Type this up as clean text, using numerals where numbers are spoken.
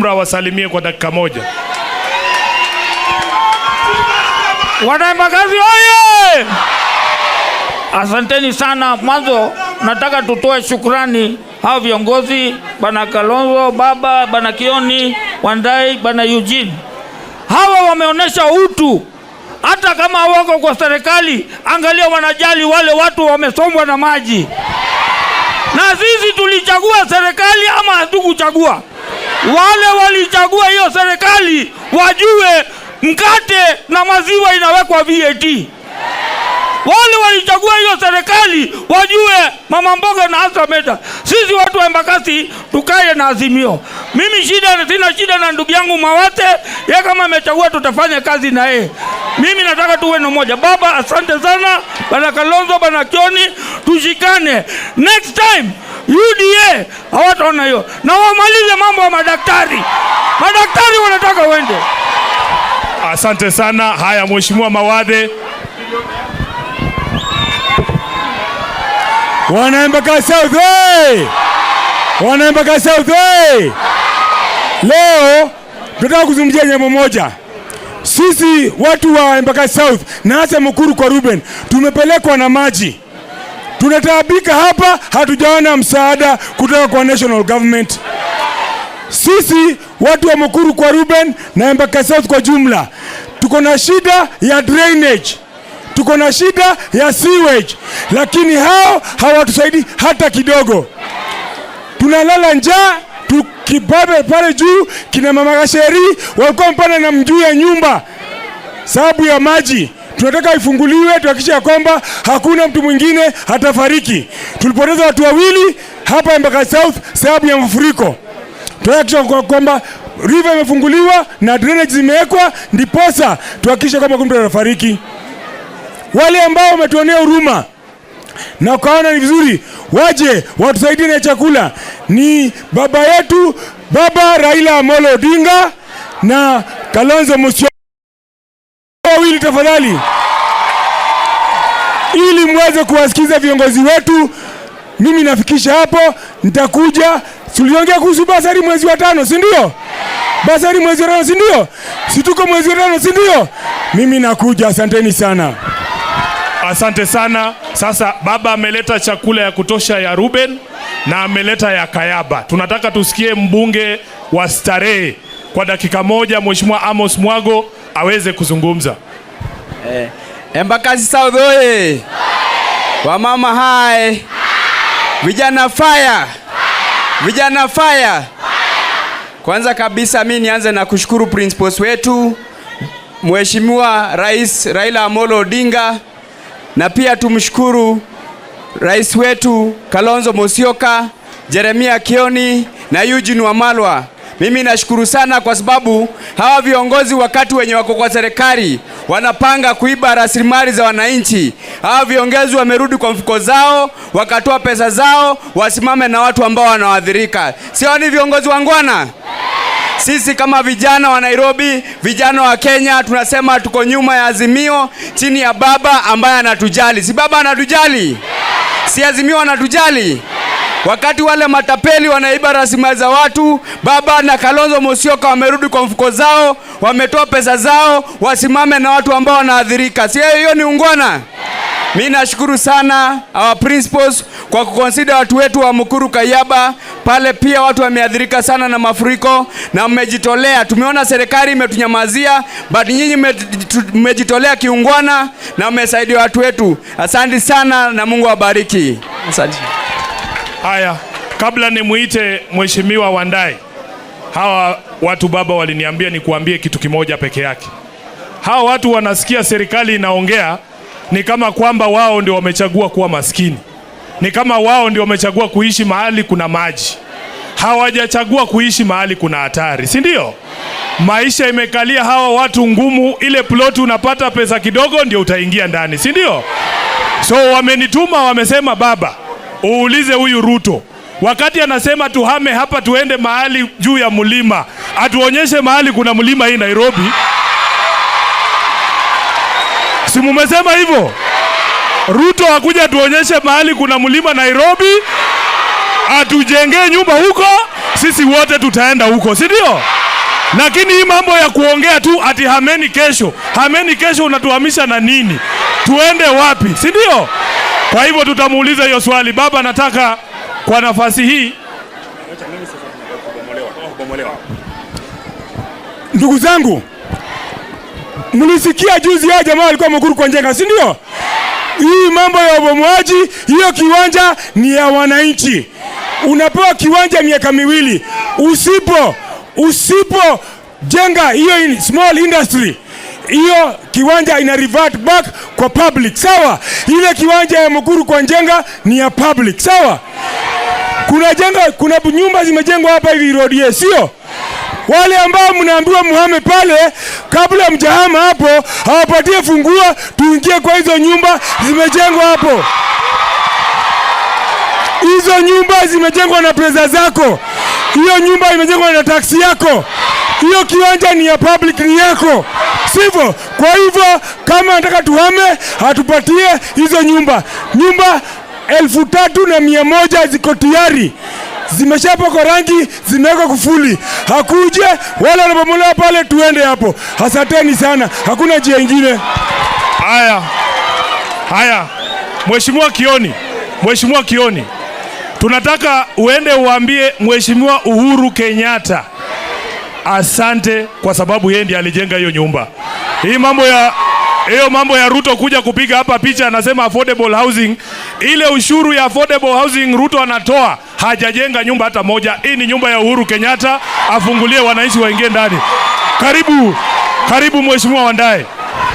Sumra wasalimie kwa dakika moja. Wanaembakasi oye! Asanteni sana. Mwanzo nataka tutoe shukrani hao viongozi, Bwana Kalonzo, baba, Bwana Kioni, Wandayi, Bwana Eugene. Hawa wameonyesha utu, hata kama wako kwa serikali, angalia wanajali wale watu wamesombwa na maji. Na sisi tulichagua serikali ama hatukuchagua? Wale walichagua hiyo serikali wajue mkate na maziwa inawekwa VAT. Wale walichagua hiyo serikali wajue mama mboga na hasa meta. Sisi watu wa Embakasi tukae na Azimio. Mimi sina shida na ndugu yangu Mawathe, yeye kama amechagua tutafanya kazi na yeye. Mimi nataka tuwe na moja. Baba, asante sana. Bwana Kalonzo, Bwana Kioni, tushikane. Next time UDA hawataona hiyo. Na wamalize mambo ya madaktari. Madaktari wanataka wende. Asante sana. Haya, Mheshimiwa Mawathe. Wana Embakasi South, hey! Wana Embakasi South, hey! Leo tunataka kuzungumzia jambo moja. Sisi watu wa Embakasi South na hasa Mukuru kwa Ruben tumepelekwa na maji. Tunataabika hapa, hatujaona msaada kutoka kwa national government. Sisi watu wa Mukuru kwa Ruben na Embakasi South kwa jumla tuko na shida ya drainage, tuko na shida ya sewage, lakini hao hawatusaidii hata kidogo. Tunalala njaa tukibabe pale juu, kina mama Gasheri walikuwa mpana na mjuu ya nyumba sababu ya maji. Tunataka ifunguliwe, tuhakikishe ya kwamba hakuna mtu mwingine hatafariki. Tulipoteza watu wawili hapa Embakasi South sababu ya mafuriko. Tunahakikisha kwamba river imefunguliwa na drainage zimewekwa, ndiposa tuhakikishe kwamba hakuna mtu atafariki. Wale ambao wametuonea huruma na wakaona ni vizuri waje watusaidie na chakula ni baba yetu, Baba Raila Amolo Odinga na Kalonzo Musyoka wawili, tafadhali, ili muweze kuwasikiza viongozi wetu. Mimi nafikisha hapo, nitakuja. Tuliongea kuhusu basari mwezi wa 5, si ndio? Basari mwezi wa 5, si ndio? Si tuko mwezi wa 5, si ndio? Mimi nakuja, asanteni sana. Asante sana. Sasa baba ameleta chakula ya kutosha ya Ruben na ameleta ya Kayaba. Tunataka tusikie mbunge wa Starehe kwa dakika moja, Mheshimiwa Amos Mwago aweze kuzungumza. Embakasi South oye! Wamama hai! Vijana fire! Vijana fire! Kwanza kabisa mimi nianze na kushukuru principals wetu Mheshimiwa Rais Raila Amolo Odinga, na pia tumshukuru Rais wetu Kalonzo Musyoka, Jeremia Kioni na Eugene Wamalwa. Mimi nashukuru sana kwa sababu hawa viongozi wakati wenye wako kwa serikali wanapanga kuiba rasilimali za wananchi. Hawa viongozi wamerudi kwa mfuko zao, wakatoa pesa zao, wasimame na watu ambao wanaoathirika. Sio ni viongozi wangwana? Sisi kama vijana wa Nairobi, vijana wa Kenya, tunasema tuko nyuma ya Azimio chini ya baba ambaye anatujali. Si baba anatujali? Si Azimio anatujali? Wakati wale matapeli wanaiba rasilimali za watu, baba na Kalonzo Musyoka wamerudi kwa mfuko zao, wametoa pesa zao, wasimame na watu ambao wanaathirika. Si hiyo ni ungwana? Mimi nashukuru sana our principals kwa kuconsider watu wetu wa Mukuru Kayaba. Pale pia watu wameathirika sana na mafuriko na mmejitolea. Tumeona serikali imetunyamazia, but nyinyi mmejitolea kiungwana na mmesaidia watu wetu. Asante sana na Mungu awabariki. Asante. Haya, kabla nimuite Mheshimiwa Wandayi, hawa watu baba waliniambia nikuambie kitu kimoja peke yake. Hawa watu wanasikia serikali inaongea ni kama kwamba wao ndio wamechagua kuwa maskini. Ni kama wao ndio wamechagua kuishi mahali kuna maji. Hawajachagua kuishi mahali kuna hatari, si ndio? Maisha imekalia hawa watu ngumu. Ile plot unapata pesa kidogo ndio utaingia ndani, si ndio? So wamenituma, wamesema baba, uulize huyu Ruto wakati anasema tuhame hapa tuende mahali juu ya mlima, atuonyeshe mahali kuna mlima hii Nairobi. Si mumesema hivyo? Ruto akuja tuonyeshe mahali kuna mlima Nairobi, atujengee nyumba huko, Sisi wote tutaenda huko, si ndio? Lakini hii mambo ya kuongea tu ati hameni kesho, hameni kesho, unatuhamisha na nini? Tuende wapi, si ndio? Kwa hivyo tutamuuliza hiyo swali. Baba, nataka kwa nafasi hii. Ndugu zangu, mlisikia juzi ya jamaa alikuwa Mukuru kwa Njenga, si ndio? Hii mambo ya ubomoaji, hiyo kiwanja ni ya wananchi. Unapewa kiwanja miaka 2, usipo jenga hiyo small industry, hiyo kiwanja ina revert back kwa public, sawa? Ile kiwanja ya Mukuru kwa Njenga ni ya public, sawa? Kuna nyumba zimejengwa hapa hivi road, yes, sio? Wale ambao mnaambiwa muhame pale, kabla mjahama hapo, hawapatie funguo, tuingie kwa hizo nyumba zimejengwa hapo. Hizo nyumba zimejengwa na pesa zako. Hiyo nyumba imejengwa na taksi yako. Hiyo kiwanja ni ya public, ni yako, sivyo? Kwa hivyo kama nataka tuhame, hatupatie hizo nyumba. Nyumba 3,100 ziko tayari, zimeshapakwa rangi, zimewekwa kufuli. Hakuje wale wanabomolewa pale, tuende hapo. Asanteni sana, hakuna njia ingine. Haya, haya, Mheshimiwa Kioni, Mheshimiwa Kioni, tunataka uende uambie Mheshimiwa Uhuru Kenyatta asante, kwa sababu yeye ndiye alijenga hiyo nyumba. Hii mambo ya hiyo mambo ya Ruto kuja kupiga hapa picha anasema affordable housing, ile ushuru ya affordable housing Ruto anatoa, hajajenga nyumba hata moja. Hii ni nyumba ya Uhuru Kenyatta, afungulie wananchi waingie ndani. Karibu, karibu Mheshimiwa Wandayi.